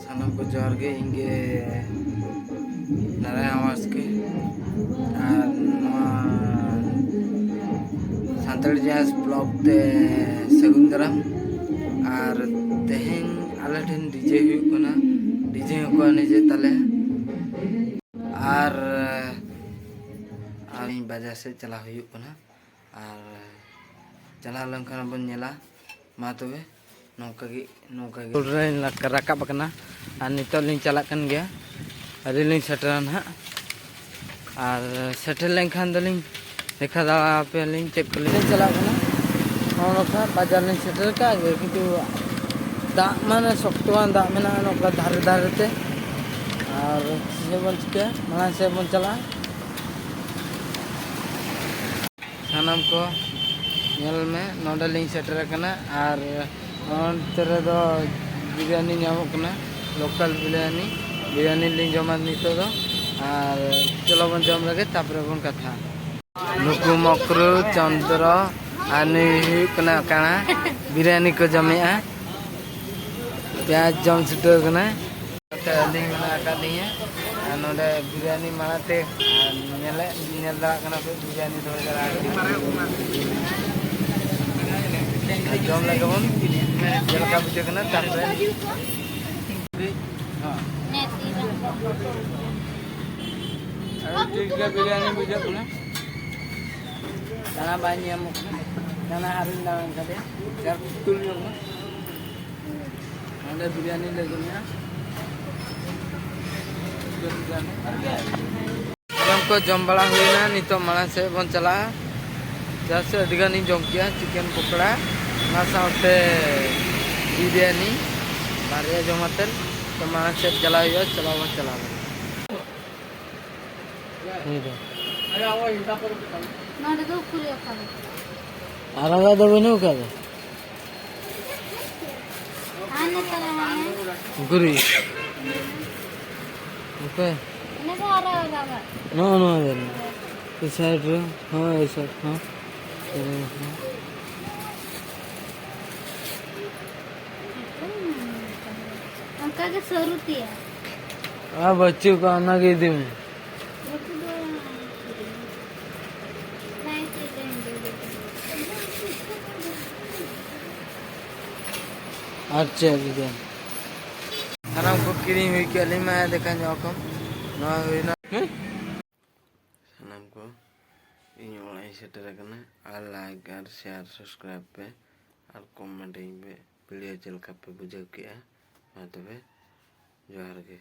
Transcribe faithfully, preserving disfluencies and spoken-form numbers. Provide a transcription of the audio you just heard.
ᱥᱟᱱᱟᱢ ᱠᱚ ᱡᱚᱦᱟᱨ ᱜᱮ, ᱤᱧ ᱜᱮ ᱱᱟᱨᱟᱭᱚᱱ ᱵᱟᱥᱠᱮ᱾ ᱟᱨ ᱱᱚᱣᱟ ᱥᱟᱱᱛᱟᱲᱤ ᱡᱟᱦᱟᱸ ᱵᱞᱚᱜ ᱛᱮ ᱥᱟᱹᱜᱩᱱ ᱫᱟᱨᱟᱢ᱾ ᱟᱨ ᱛᱮᱦᱮᱧ ᱟᱞᱮ ᱴᱷᱮᱱ ᱰᱤᱡᱮ ᱦᱩᱭᱩᱜ ᱠᱟᱱᱟ, ᱰᱤᱡᱮ ᱦᱚᱸᱠᱚ ᱮᱱᱮᱡᱮᱫ ᱛᱟᱞᱮᱭᱟ᱾ ᱟᱨ, ᱟᱨ ᱵᱟᱡᱟᱨ ᱥᱮᱫ ᱪᱟᱞᱟᱣ ᱦᱩᱭᱩᱜ ᱠᱟᱱᱟ᱾ ᱟᱨ ᱪᱟᱞᱟᱣ ᱞᱮᱱᱠᱷᱟᱱ ᱵᱚᱱ ᱧᱮᱞᱟ᱾ ᱢᱟ ᱛᱚᱵᱮ, ᱱᱚᱝᱠᱟ ᱜᱮ, ᱱᱚᱝᱠᱟ ᱜᱮ᱾ ᱨᱮᱧ ᱞᱟᱠ-, ᱨᱟᱠᱟᱵ ᱟᱠᱟᱱᱟ᱾ ᱟᱨ ᱱᱤᱛᱚᱜ ᱞᱤᱧ ᱪᱟᱞᱟᱜ ᱠᱟᱱ ᱜᱮᱭᱟ, ᱟᱹᱣᱨᱤ ᱞᱤᱧ ᱥᱮᱴᱮᱨᱟ ᱱᱟᱦᱟᱜ᱾ ᱟᱨ ᱥᱮᱴᱮᱨ ᱞᱮᱱᱠᱷᱟᱱ ᱫᱚᱞᱤᱧ ᱫᱮᱠᱷᱟᱣ ᱫᱟᱲᱮ ᱟᱯᱮᱭᱟᱞᱤᱧ ᱪᱮᱫ ᱠᱚᱞᱤᱧ ᱪᱟᱞᱟᱜ ᱠᱟᱱᱟ᱾ ᱱᱚᱜᱼᱚ ᱱᱚᱝᱠᱟ ᱵᱟᱡᱟᱨ ᱞᱤᱧ ᱥᱮᱴᱮᱨ ᱟᱠᱟᱫ ᱜᱮ, ᱠᱤᱱᱛᱩ ᱫᱟᱜ ᱢᱟᱱᱮ ᱥᱚᱠᱛᱚᱣᱟᱱ ᱫᱟᱜ ᱢᱮᱱᱟᱜᱼᱟ ᱱᱚᱝᱠᱟ ᱫᱷᱟᱨᱮ ᱫᱷᱟᱨᱮ ᱛᱮ᱾ ᱟᱨ ᱪᱮᱫ ᱵᱚᱱ ᱪᱤᱠᱟᱹᱭᱟ, ᱢᱟᱲᱟᱝ ᱥᱮᱫ ᱵᱚᱱ ᱪᱟᱞᱟᱜᱼᱟ᱾ ᱥᱟᱱᱟᱢ ᱠᱚ ᱧᱮᱞ ᱢᱮ, ᱱᱚᱰᱮ ᱞᱤᱧ ᱥᱮᱴᱮᱨ ᱟᱠᱟᱱᱟ᱾ ᱟᱨ ᱱᱚᱱᱛᱮ ᱨᱮᱫᱚ ᱵᱤᱨᱭᱟᱱᱤ ᱧᱟᱢᱚᱜ ᱠᱟᱱᱟ, ᱞᱳᱠᱟᱞ ᱵᱤᱨᱭᱟᱱᱤ᱾ ᱵᱤᱨᱭᱟᱱᱤ ᱞᱤᱧ ᱡᱚᱢᱟ ᱱᱤᱛᱚᱜ ᱫᱚ᱾ ᱟᱨ ᱪᱚᱞᱚ ᱵᱚᱱ ᱡᱚᱢ ᱞᱮᱜᱮ, ᱛᱟᱯᱚᱨᱮ ᱵᱚᱱ ᱠᱟᱛᱷᱟᱜᱼᱟ᱾ ᱱᱩᱠᱩ ᱢᱚᱠᱨᱩ, ᱪᱚᱱᱫᱨᱚ, ᱟᱨ ᱱᱩᱭ ᱦᱩᱭᱩᱜ ᱠᱟᱱᱟ ᱠᱟᱬᱟ᱾ ᱵᱤᱨᱭᱟᱱᱤ ᱠᱚ ᱡᱚᱢᱮᱜᱼᱟ, ᱯᱮᱸᱭᱟᱡᱽ ᱡᱚᱢ ᱪᱷᱩᱴᱟᱹᱣ ᱠᱟᱱᱟ᱾ ᱱᱚᱛᱮ ᱟᱹᱞᱤᱧ ᱢᱮᱱᱟᱜ ᱟᱠᱟᱫ ᱞᱤᱧᱟ᱾ ᱟᱨ ᱱᱚᱰᱮ ᱵᱤᱨᱭᱟᱱᱤ ᱢᱟᱲᱟᱝ ᱛᱮ, ᱟᱨ ᱧᱮᱞᱮᱫ, ᱧᱮᱞ ᱫᱟᱲᱮᱭᱟᱜ ᱠᱟᱱᱟ ᱯᱮ, ᱵᱤᱨᱭᱟᱱᱤ ᱫᱚᱦᱚ ᱪᱟᱞᱟᱣ ᱟᱠᱟᱱᱟ᱾ ᱟᱨ ᱡᱚᱢ ᱞᱮᱜᱮ ᱵᱚᱱ, ᱪᱮᱫ ᱞᱮᱠᱟ ᱵᱩᱡᱷᱟᱹᱜ ᱠᱟᱱᱟ᱾ ᱛᱟᱨᱯᱚᱨᱮ ᱦᱮᱸ᱾ ᱟᱹᱰᱤ ᱴᱷᱤᱠ ᱜᱮ ᱵᱤᱨᱭᱟᱱᱤ ᱵᱩᱡᱷᱟᱹᱜ ᱠᱟᱱᱟ᱾ ᱫᱟᱬᱟ ᱵᱟᱭ ᱧᱟᱢᱚᱜ ᱠᱟᱱᱟ᱾ ᱫᱟᱬᱟ ᱟᱨᱤᱧ ᱫᱟᱬᱟᱱ ᱠᱟᱫᱮᱭᱟ᱾ ᱪᱟᱨ ᱯᱤᱥ ᱛᱩᱞ ᱧᱚᱜ ᱢᱮ᱾ ᱱᱚᱰᱮ ᱵᱤᱨᱭᱟᱱᱤ ᱞᱮ ᱡᱚᱢᱮᱜᱼᱟ᱾ ᱡᱚᱢ ᱠᱚ ᱡᱚᱢ ᱵᱟᱲᱟ ᱦᱩᱭᱱᱟ, ᱱᱤᱛᱚᱜ ᱢᱟᱲᱟᱝ ᱥᱮᱫ ᱵᱚᱱ ᱪᱟᱞᱟᱜᱼᱟ᱾ ᱪᱮᱫᱟᱜ ᱥᱮ ᱟᱹᱰᱤ ᱜᱟᱱᱤᱧ ᱡᱚᱢ ᱠᱮᱜᱼᱟ, ᱪᱤᱠᱮᱱ ᱯᱚᱠᱚᱲᱟ, ᱚᱱᱟ ᱥᱟᱶᱛᱮ ᱵᱤᱨᱭᱟᱱᱤ, ᱵᱟᱨᱭᱟ ᱡᱚᱢ ᱟᱛᱮᱫ᱾ ᱛᱚ ᱢᱟᱲᱟᱝ ᱥᱮᱫ ᱪᱟᱞᱟᱜ ᱦᱩᱭᱩᱜᱼᱟ, ᱪᱟᱞᱟᱣ ᱵᱚᱱ ᱪᱟᱞᱟᱣ ᱞᱮᱱ᱾ ᱱᱚᱰᱮ ᱫᱚ ᱩᱠᱩᱨ ᱚᱠᱟᱨᱮ? ᱟᱨᱟᱜᱟᱜ ᱫᱚ ᱵᱟᱹᱱᱩᱜ ᱟᱠᱟᱫᱟ᱾ ᱟᱨ ᱱᱚᱛᱮ ᱨᱮ ᱢᱮᱱᱟᱭᱟ᱾ ᱩᱠᱩᱨᱤᱡ? ᱚᱠᱚᱭ? ᱤᱱᱟᱹ ᱫᱚ ᱟᱨᱟᱜᱟᱜ᱾ ᱱᱚᱜᱼᱚ ᱱᱚᱣᱟ ᱫᱚ᱾ ᱮᱭ ᱥᱟᱭᱤᱰ ᱨᱮ᱾ ᱦᱚᱸ, ᱮᱭ ᱥᱟᱭᱤᱰ ᱦᱚᱸ᱾ ᱚᱱᱠᱟ ᱜᱮ ᱥᱟᱹᱨᱩ ᱛᱮᱭᱟ᱾ ᱟᱨ ᱵᱟᱹᱪᱩᱜ ᱠᱚᱣᱟ, ᱚᱱᱟᱜᱮ ᱤᱫᱤ ᱢᱮ᱾ ᱱᱩᱠᱩ ᱫᱚ ᱵᱟᱭ ᱪᱮᱫ ᱞᱮ ᱮᱱᱫᱮ᱾ ᱟᱨ ᱪᱮᱫ ᱤᱫᱤ? ᱥᱟᱱᱟᱢ ᱠᱚ ᱠᱤᱨᱤᱧ ᱦᱩᱭ ᱠᱮᱫ ᱞᱤᱧ ᱢᱟ, ᱫᱮᱠᱷᱟ ᱧᱚᱜ ᱠᱚ᱾ ᱱᱚᱣᱟ ᱦᱩᱭᱱᱟ᱾ ᱥᱟᱱᱟᱢ ᱠᱚ ᱤᱧ ᱚᱲᱟᱜ ᱤᱧ ᱥᱮᱴᱮᱨ ᱟᱠᱟᱱᱟ᱾ ᱟᱨ like ᱟᱨ share subscribe ᱯᱮ ᱟᱨ comment ᱟᱹᱧ ᱯᱮ, video ᱪᱮᱫ ᱞᱮᱠᱟ ᱯᱮ ᱵᱩᱡᱷᱟᱹᱣ ᱠᱮᱜᱼᱟ᱾ ᱢᱟ ᱛᱚᱵᱮ, ᱡᱚᱦᱟᱨ ᱜᱮ᱾